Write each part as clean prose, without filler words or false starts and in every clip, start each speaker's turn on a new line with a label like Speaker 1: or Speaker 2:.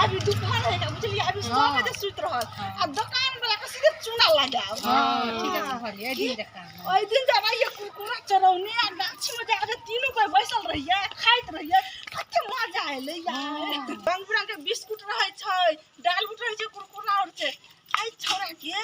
Speaker 1: अभी दुपहर है ना बुझलिए, अभी 100 बजे सुति रहल आ दुकान वाला के सीधे चूना लगाओ।
Speaker 2: हां, ठीक है, कहलिए दिन देखा।
Speaker 1: ओहि दिन जब आइए कुरकुरा चरौनी आ गाछी में जाके तीनों कोई बैसल रहिए, खाइत रहिए, कते मजा एलै यार। रंग बिरंग के बिस्कुट रहै छै, दाल बुट रहै छै, कुरकुरा और छै। आई छोरा के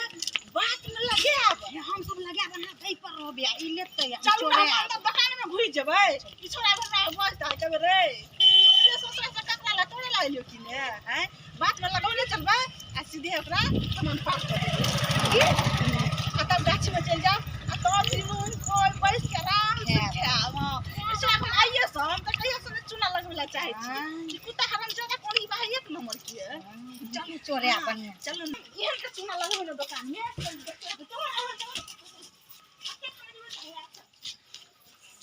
Speaker 1: बात में लगायब,
Speaker 2: हम सब लगायब, अहाँ दै पर रहबै आ ई लेतै आ
Speaker 1: चलू
Speaker 2: चोरायब।
Speaker 1: हम अंदर दुकान में घुसि जेबै। ई छोरा हमरा बजतै, कहबै रे तोरे ससुरा से कपड़ा ला तोरे ला एलियो कि ने आँय। बात में लगौने चलबै आ सीधे ओकरा सामान पास कऽ देबै की आ तब गाछी में चलि जायब आ तब तीनू कोइ बैस के आराम से खायब। हँ, ई छोरा एखन आइए से हम तऽ कहिया से चूना लगबै लए चाहै छी। ई कुत्ता हरामजादा कोन ई बा एक नंबर के।
Speaker 2: चलू चोरे बढ़िया।
Speaker 1: चलू ने, एहन के चूना लगबै ने दोकान में।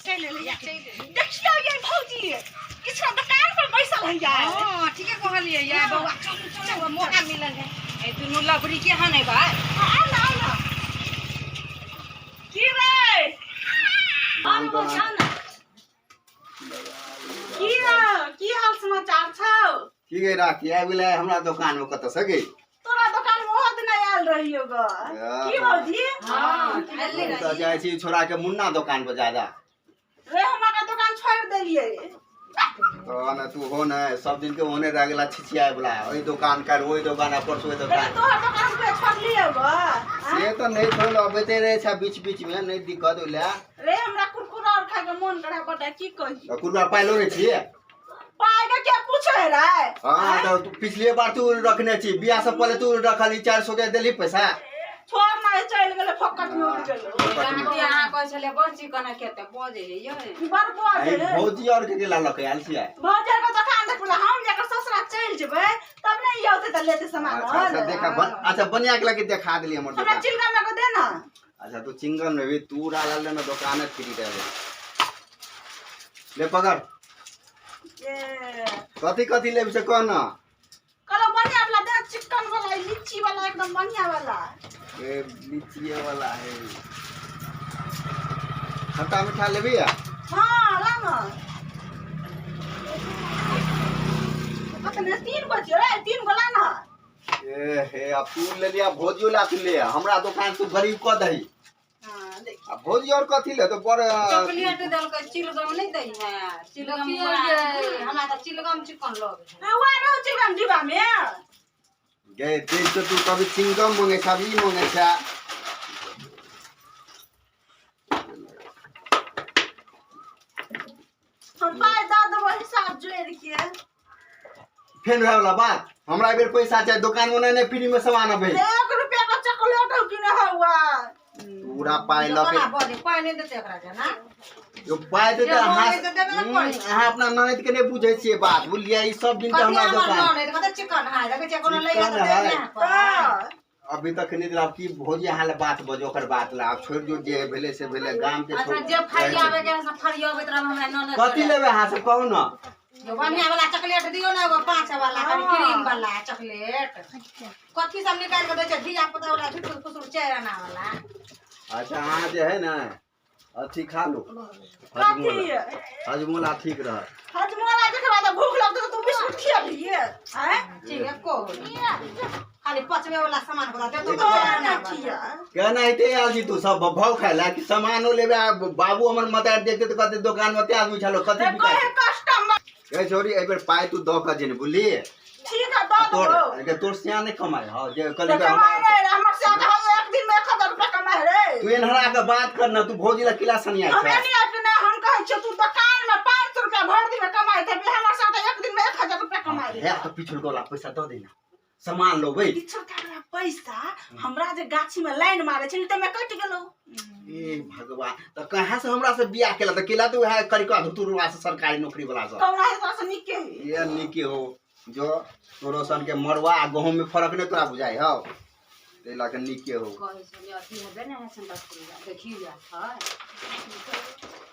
Speaker 1: चलि एलै यार। देखियौ ये भौजी, किछु दोकान पर बैसल है यार।
Speaker 2: हां, ठीके कहलिए यार बौआ, चलू चलू, मौका मिलल है। ए दुनू लबरी के हन बा।
Speaker 1: आउ ना, आउ ना। की रे?
Speaker 2: आउ ना, ना।
Speaker 1: की रे, की हाल समाचार छौ?
Speaker 3: की गे राखी, आबि गेलै हमरा दोकान में कतऽ से गे?
Speaker 1: तोरा दोकान में ओहो दिन आयल रहियो ग। की भौजी?
Speaker 2: हां,
Speaker 3: हम तऽ जाइ छी छोड़ा के मुन्ना दोकान पर ज्यादा।
Speaker 1: रे, हम अगर दोकान छोड़ि देलियै।
Speaker 3: तो ने तू हो ने सब दिन के ओने रह गेला छिछियाए वाला, ओहि दोकान कर, ओहि दोकान आ परसू ओहि
Speaker 1: रे
Speaker 3: दोकान।
Speaker 1: तोहर दोकान पे छोड़लियै ग।
Speaker 3: से तऽ नहि छोड़ल, अबैते रहै छै बीच बीच में, नहि दिक्कत ओहि लए।
Speaker 1: रे, हमरा कुरकुरा और खाय के मन करे बड़ा, की कही।
Speaker 3: तऽ कुरकुरा पाइ लोड़ै छियै?
Speaker 1: पाइ के के पूछे रे?
Speaker 3: हाँ, तऽ तू पिछले बार तू रखने छी, बियाह से पहले तू रखली, 400 के देली पैसा।
Speaker 1: छोड़ ना, चलि गेलै फोकट में उड़ गेलै।
Speaker 3: फोकट में।
Speaker 2: अहाँ कहै छलियै बड़ चिकन खेतै, बजै है यै।
Speaker 1: बड़ बजै
Speaker 3: अरे
Speaker 1: है।
Speaker 3: भौजी और के गेला लके आयल छियै?
Speaker 1: भौजी के दोकान देखबै हम जकर ससुरा चलि जेबै तब ने ई औतै तऽ लेतै सामान।
Speaker 3: अच्छा अच्छा, देखा अच्छा बनिया के लगे देखा देली हमर
Speaker 1: हमरा
Speaker 3: दोकान।
Speaker 1: चिलका में को दे ना।
Speaker 3: अच्छा, तू चिंगम लेबी, तू डालल ले ना दोकाने फ्री देबे। ले पकड़।
Speaker 1: ये।
Speaker 3: कथी कथी लेबी से कह ना।
Speaker 1: कहलो बढ़िया वाला दे, चिकन वाला, ई लीची वाला, एकदम बढ़िया वाला।
Speaker 3: ए लीचीए वाला है। खट्टा मीठा लेबी या?
Speaker 1: हाँ, ला ना। कतने 3 गो छियै रे, 3 गो ला ना।
Speaker 3: ए हे, अब तू ले लिया, भौजियो ला तू ले, हमरा दोकान तू गरीब कऽ दही।
Speaker 1: हाँ, देख।
Speaker 3: आ भौजी और कथी ले तो बड़
Speaker 2: चॉकलेट देलकै, चिलगम नहि दै है चिलगम?
Speaker 4: देखियौ ये।
Speaker 2: हमरा तऽ चिलगम चिकन लगे है।
Speaker 1: हाँ, वहाँ रहू चिलगम डिब्बा में।
Speaker 3: गे देख तो तू कभी चिंगम मंगे छ, अभी मंगे छ।
Speaker 1: हम पाइ दऽ देबो हिसाब जोड़ि के।
Speaker 3: फेर वएह वाला बात, हमरा एहि बेर पैसा चाही, दोकान में नहि फ्री में सामान अबै।
Speaker 1: 1 रुपया के चॉकलेट हो कि नहि हुआ?
Speaker 3: पूरा पाइ लऽ के
Speaker 2: कोना बजै, पाइ नहि देतै एकरा जेना।
Speaker 3: जो पाइ देतै।
Speaker 2: जे
Speaker 3: अहाँ
Speaker 2: मांगे से देबे ने करै छै।
Speaker 3: अहाँ अपना ननद के नहि बुझै छियै बात, बुझलियै? ई सब दिन के
Speaker 2: कथी
Speaker 3: हमरा
Speaker 2: हमर
Speaker 3: दोकान
Speaker 2: ननद कते चिकन है, देखै छियै कोनो लैया
Speaker 3: चिकन
Speaker 2: तऽ
Speaker 3: है।
Speaker 2: देब नहि पर।
Speaker 1: तऽ
Speaker 3: अभी तक नहि देला की भौजी? अहाँ ले बात बजो, ओकर बात ला आब छोड़ि दियौ, जे भेलै से भेलै, गाम के
Speaker 2: अच्छा
Speaker 3: छोड़।
Speaker 2: जे फरियाबै के से फरियाबैत रहब हमरा ननद।
Speaker 3: कथी लेबै अहाँ सब, कहू ने।
Speaker 2: जो बढ़िया वाला चॉकलेट दियौ ने, एगो 5 वाला, कनि क्रीम वाला चॉकलेट। कथी सब निकालि के दै छै धिया पुता वाला, झुटुर फुसुर 4 आना वाला।
Speaker 3: अच्छा, अहाँ जे है ने अथी खा लो।
Speaker 1: कथी?
Speaker 3: हजमोला, हजमोला ठीक रहत।
Speaker 1: हजमोला देखबा तऽ भूख लगतौ तऽ तू बिस्कुट खियबिही आँय?
Speaker 2: ठीक है, को खाली पचबे वाला सामान बता दे तो।
Speaker 1: तोरा नहि खिया।
Speaker 3: केना हेतै आयल छी तू सब भाव खाय ला कि सामानो लेबे? आ बाबू हमर मतार देखते तऽ कहते दोकान में एते आदमी छलो, कथी
Speaker 1: रे
Speaker 3: बिकाइ
Speaker 1: कहे कस्टमर।
Speaker 3: छै? ए छोरी, एहि बेर पाइ तू दऽ कऽ जेने, बुझलिही?
Speaker 1: ठीक है, दऽ
Speaker 3: तोर
Speaker 1: देबौ।
Speaker 3: अरे तोर सिया नहि कमाइ हौ जे कहली
Speaker 1: तऽ
Speaker 3: तऽ
Speaker 1: कमाइ
Speaker 3: हमरा
Speaker 1: रे, हमर से हम एक दिन में 1000 रुपया कमाइ रे।
Speaker 3: तू एनहरा के बात कर ना, तू भौजी ला किला सनिया
Speaker 1: हम
Speaker 3: छै।
Speaker 1: एनी आबि नहि, हम कहै छियौ तू दोकान में 500 रुपया भरि दिन में कमाइ हेबी, हमर साथ एक दिन में 1000 रुपया कमाइ रे।
Speaker 3: हे तऽ पिछुल वाला पैसा दऽ दे ना, सामान लेबै।
Speaker 1: पिछुल वाला पैसा हमरा जे गाछी में लाइन मारे छै तऽ में कटि गेलौ।
Speaker 3: ए भगवान, तऽ कहाँ से हमरा से बियाह केला तऽ केला तऽ वएह करिका धुतुरुआ से, सरकारी नौकरी वाला से।
Speaker 1: कौना है तोरा से नीके है।
Speaker 3: ये नीके हो जो, तोरो सन के मरुआ आ गहूम में फर्क नहि तोरा बुझाइ हौ, ताहि लऽ कऽ नीके हो।
Speaker 2: कहै छलियै अथी हेबे ने है सेंटर देखियौ है।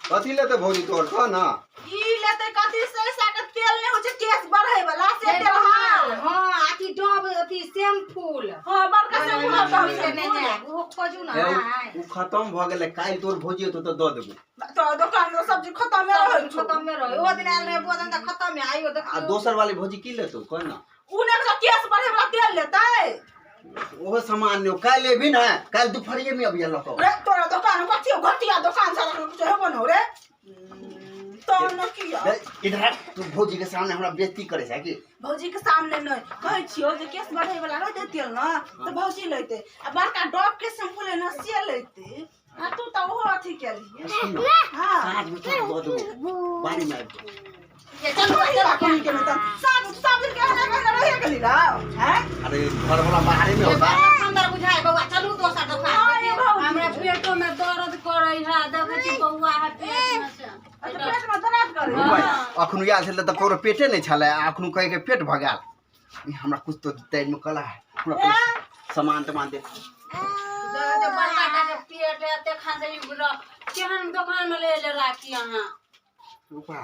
Speaker 3: कथी लेतै भौजी तोहर, कह ना।
Speaker 1: ई लेतै कथी, सरिसा के तेल नहि होइ छै केश बढ़ै वाला, से तेल। हाँ।
Speaker 2: हाँ, अथी डब अथी शैम्पूल।
Speaker 1: हां, बड़का शैम्पू होता है।
Speaker 2: से नहि जायब, ओहो खोजू ने।
Speaker 3: ए,
Speaker 2: आइ।
Speaker 3: उ खत्म भऽ गेलै। काल्हि तोर भौजी हेतौ तऽ दऽ देबो।
Speaker 1: तो दुकान में सब्जी खत्म में रहै छौ।
Speaker 2: खतम में रहे, ओ दिन आयल रहे बोदन तऽ खतम में आइयो
Speaker 3: आ
Speaker 2: देखियौ।
Speaker 3: दोसर वाली भौजी की लेतौ, कह ना।
Speaker 1: उ ने तो केस बढ़े वाला तेल लेतै।
Speaker 3: ओहो सामान ने काल्हि एबही ने, काल्हि दुपहरिये में अबिहे लऽ कऽ।
Speaker 1: रे, तोरा दुकान में कथी घटिया दुकान सारा कुछ हेबो न रे, तो न किया।
Speaker 3: ए, इधर आ, तू भौजी के सामने हमरा बेइज्जती करे छै की?
Speaker 1: भौजी के सामने नहीं कहै छियौ जे केस बढ़े वाला रहतै तेल न तऽ भौजी लैते आ बड़का डॉब के शैम्पू लेना से लैते, आ तू तऽ ओहो अथी केलही।
Speaker 3: सुन न,
Speaker 1: हाँ।
Speaker 3: साँझ में तोरा दऽ देबो, बाड़ी में आबि जो।
Speaker 1: चल चल, कहीं के नहीं तऽ साँझ सब दिन के हना कहना रहे गेली ना हैं।
Speaker 3: अरे, घर वाला बाहरे में
Speaker 2: ये
Speaker 3: होता।
Speaker 2: बड़ा सुंदर बुझाय बौआ, चलू दोसर दोकान।
Speaker 1: हाँ, ये भौजी।
Speaker 4: हमरा पेटो में दर्द करे है, देखै छी बौआ है पेट में से।
Speaker 1: अच्छा, पेट में दर्द करे।
Speaker 3: भाइ, अखन आयल छलै तऽ ककरो पेटे नहि छलै आ अखन कहि के पेट भऽ गेल। ई हमरा कुछ तो टाइम में कला है, हमरा कुछ सामान तमान दे।
Speaker 4: देखै बड़का टा के पेट है तखन से ई केहन दोकान में ले ले राखी अहाँ।
Speaker 3: रुपा,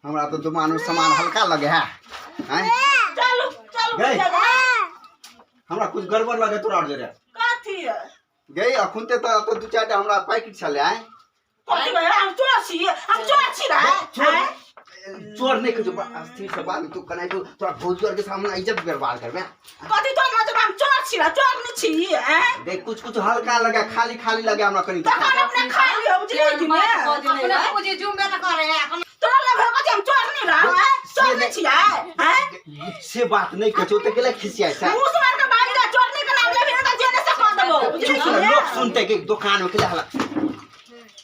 Speaker 3: हमरा तऽ दुकान में सामान हल्का लगे है, आँय?
Speaker 1: चलू चलू।
Speaker 3: गई।
Speaker 1: भैया,
Speaker 3: हमरा कुछ गड़बड़ लगे तोरा और जरे।
Speaker 1: कथी है?
Speaker 3: गई, अखन ते तऽ दू चारिटा हमरा पैकेट छलै, आँय?
Speaker 1: कथी भैया, हम चोर छी? हम चोर छी रे?
Speaker 3: चोर
Speaker 1: आँय?
Speaker 3: चोर नहीं कहै छौ, स्थिर से बात तू कनाइ तू तोरा भौजी और के सामने इज्जत बर्बाद करबे।
Speaker 1: कथी तोर नजर हम चोर छी रे? चोर नहीं छी, आँय?
Speaker 3: देख, कुछ कुछ हल्का लगे, खाली खाली लगे हमरा कनी।
Speaker 1: तखन अपने खा लियो, बुझलियै कि ने?
Speaker 2: अपने पूजी जुम्बे न करे है अखन।
Speaker 1: तोरा लग कथी हम चोर नहीं रह, आँय? चोर नहीं छी, आँय? आँय?
Speaker 3: से बात नहीं कहै छौ तऽ केला खिसियाइ छै?
Speaker 1: मुँह से मार के भागि जा, चोर नहीं के नाम लेबही ने तऽ जेने से कह देबो, बुझलियै
Speaker 3: चुप
Speaker 1: कि
Speaker 3: रह,
Speaker 1: ने?
Speaker 3: लोग सुनते कि दुकान में केला हल्ला।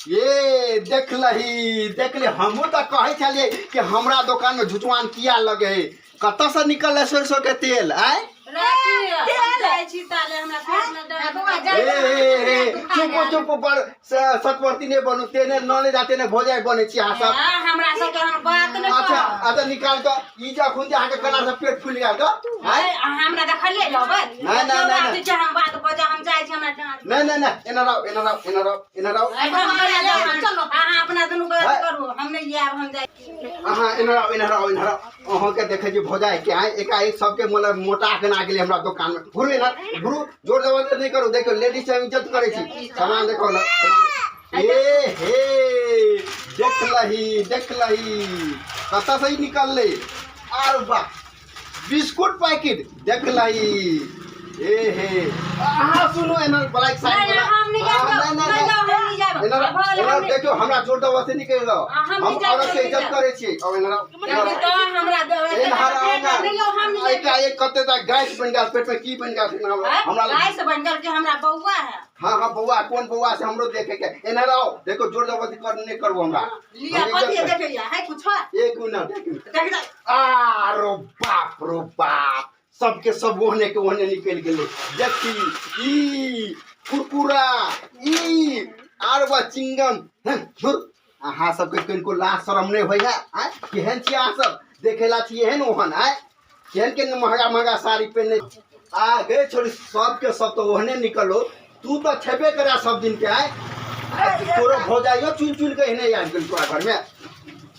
Speaker 3: ये देख लही, देख ले, हमहूँ तऽ कहै छलियै कि हमरा दोकान में झुचवान किया लगे है, कतऽ से निकल है सरसों के तेल, आय?
Speaker 4: राखी, हम जाइ छी ताले, हमरा पेट में दर्द।
Speaker 2: बौआ,
Speaker 3: ए,
Speaker 2: जाइ।
Speaker 3: ए, ए, चुप चुप, बड़ सतवर्ती नहीं बनू, तेने नने जाते ने भोजाइ बनै छी अहाँ सब।
Speaker 4: हाँ, हमरा सबके हम बात नहि
Speaker 3: अच्छा।
Speaker 4: कहब।
Speaker 3: अच्छा, निकाल कऽ ई जे अखन जे अहाँके कना से पेट फूलि गेल तऽ, आँय?
Speaker 4: अहाँ हमरा देखलियै लेबै?
Speaker 3: नहि, नहि, नहि, नहि।
Speaker 4: छै, हम बात बजा, हम जाइ छी, हमरा डाँट।
Speaker 3: नहि नहि नहि, एना रहो, एना रहो, एना रहो, एना रहो।
Speaker 4: हम करै जायब, चलो अहाँ अपना दुनू के
Speaker 3: है।
Speaker 4: करू, हम नहि आयब, हम जाइ।
Speaker 3: अहाँ एना रहो, एना रहो, एना रहो। अहाँके देखै छी भौजाइ के, आँय, एकाएक सबके मतलब मोटा केना गेलै हमरा दोकान में। घुरू एना घुरू, जोर जबरदस्ती नहीं करू। देखियौ, लेडीज से हम इज्जत करै छी। सामान देखो ना, सामान। ए हे, देख लही, देख लही, कतऽ से ई निकललै। आर वाह, बिस्कुट पैकेट देख लही। ए हे, अहाँ सुनू, एना ब्लैक साइड
Speaker 4: नहि,
Speaker 3: वाला।
Speaker 4: हम नहि जायब।
Speaker 3: हाँ, नहीं, नहीं,
Speaker 4: नहि,
Speaker 3: नहीं।
Speaker 4: हम नहि जायब।
Speaker 3: एना
Speaker 4: भऽ गेल,
Speaker 3: एना
Speaker 4: हम नहि-
Speaker 3: देखियौ, हमरा जोर जबरदस्ती नहीं करि रहो।
Speaker 4: हम
Speaker 3: हम
Speaker 4: नहीं जायब,
Speaker 3: औरत के
Speaker 4: हम नहीं
Speaker 3: इज्जत
Speaker 4: जायब।
Speaker 3: करै छी। अब एना रहो, एना
Speaker 4: नहि
Speaker 3: रहो।
Speaker 4: तऽ हमरा
Speaker 3: एना रहो ना।
Speaker 4: नहि यौ, हम नहि जायब।
Speaker 3: एकाएक कते तक गैस बनि गेल, पेट में की बनि गेल से हमरा हमरा
Speaker 4: गाय से बनि गेल कि हमरा बौआ है।
Speaker 3: हाँ हाँ, बौआ, कोन बौआ से हमरो देखे के। एना रहो, देखो, जोर जबरदस्ती कर नहीं करबो हमरा।
Speaker 2: लिया।
Speaker 3: हम
Speaker 2: कथी
Speaker 3: इज्जत कर-
Speaker 2: देखैया है कुछ?
Speaker 3: एक मिनट, एक मिनट।
Speaker 2: देख।
Speaker 3: आरो बाप रो बाप, सबके सब ओहने के ओहने निकलि गेलै। देखी, ई कुरकुरा, ई आर वा चिंगम हैं, धुर, अहाँ सबके कनिको लाज शरम नहि होइए, आँय? केहन छी अहाँ सब? देखेला छी एहन ओहन, आँय? केहन केहन महगा महगा साड़ी पहिने आ गए छोड़ी, सबके सब तऽ ओहने निकलो। तू तऽ छेबे करा सब दिन के, आँय? तोरो भौजाइयो चुनि चुनि के एहने आबि गेल तोरा घरमे।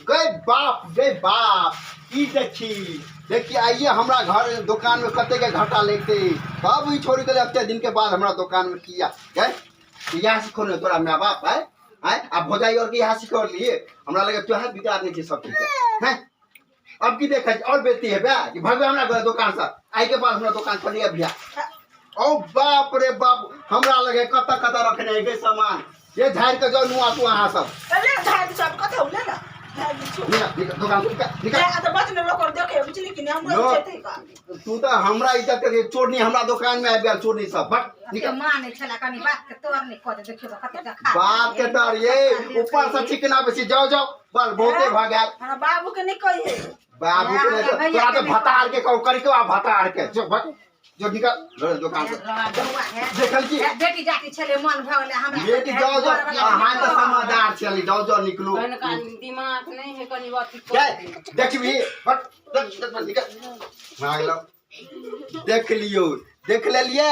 Speaker 3: गए बाप गे बाप, ई देखी देखी, आइए हमरा घर दोकान में कते के घाटा लगते। तब ई छोड़ गेलै एते दिन के बाद हमरा दोकान में किया गए? इएह सिखौने तोरा माय बाप, आय आय? आ भौजाइ और के इएह सिखौलिए? हमरा लगे तोहे बिगाड़ने छै सब चीज के, हैं? अब की देखै छी और बेटी है बे कि भगवे हमरा घर दोकान से। आइ के बाद हमरा दोकान पर नहीं अभिया। ओ बाप रे बाप, हमरा लगे कतऽ कतऽ रखने है गे सामान। ये झाड़ि के जाउ नुआ तू अहाँ सब।
Speaker 1: ले, झाड़ि सब कथी ले ना, झाड़ि दै छियौ।
Speaker 3: निकल निकल, दोकान से निकल निकल।
Speaker 1: ए, आ तऽ बच ने, लोक और देखे, बुझली कि नहि? हमरो
Speaker 3: लोक-
Speaker 1: इज्जत है का।
Speaker 3: तू तऽ हमरा इज्जत के चोरनी, हमरा दोकान में आबि गेल चोरनी सब। बट निकल।
Speaker 2: माँ नहि छला, कनी बात के तोर नहि कऽ दे। देखियौ तऽ कते खा।
Speaker 3: बात के डर ये ऊपर से चिकना बेसी। जाओ जाओ, बस बहुते भऽ गेल।
Speaker 1: हमरा बाबू के नहि कहिए।
Speaker 3: बाबू के नहि
Speaker 2: भैया
Speaker 3: तोरा
Speaker 2: के
Speaker 3: तऽ
Speaker 2: नहि।
Speaker 3: भतार के कहू करिके आ भतार के जो भग जो, निकल दोकान से।
Speaker 2: बौआ है।
Speaker 3: देखल की?
Speaker 2: बेटी जाति छलै, मन भऽ गेलै हमरा।
Speaker 3: बेटी, जाओ जाओ, अहाँ तऽ समझदार छली। जाओ जाओ, निकलू।
Speaker 4: कनिका दिमाग नहि है, कनि अथी
Speaker 3: गए, देखबी, हट देख देख, निकल भागलो। देख लियौ, देख लेलियै,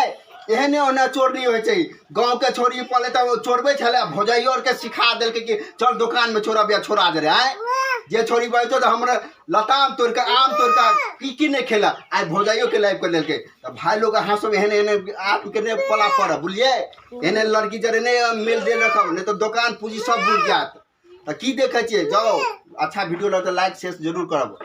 Speaker 3: एहने ओहने चोरनी होइ छै। गाँवके छोरी पले तऽ चोरबै छलै, भौजाइयो आरके सिखा देलकै कि चल दोकानमे चोरब या छोड़ा दे रे, आँय? जे छोरी बजतो तऽ हमरा लताम तोड़ि कऽ आम तोड़ि कऽ की की नहि खेला आइ भौजाइयोके लाइव कऽ लेलकै। तऽ भाय लोग, अहाँ सब एहन एहन आदमीके नहि पला पड़ब, बुझलियै? एहन एहन लड़की जरे नहि मेल देल रखब, नहि तऽ दोकान पूँजी सब बुड़ि जायत। तऽ की देखै छियै? जाउ, अच्छा वीडियो लगतै लाइक शेयर जरूर करब।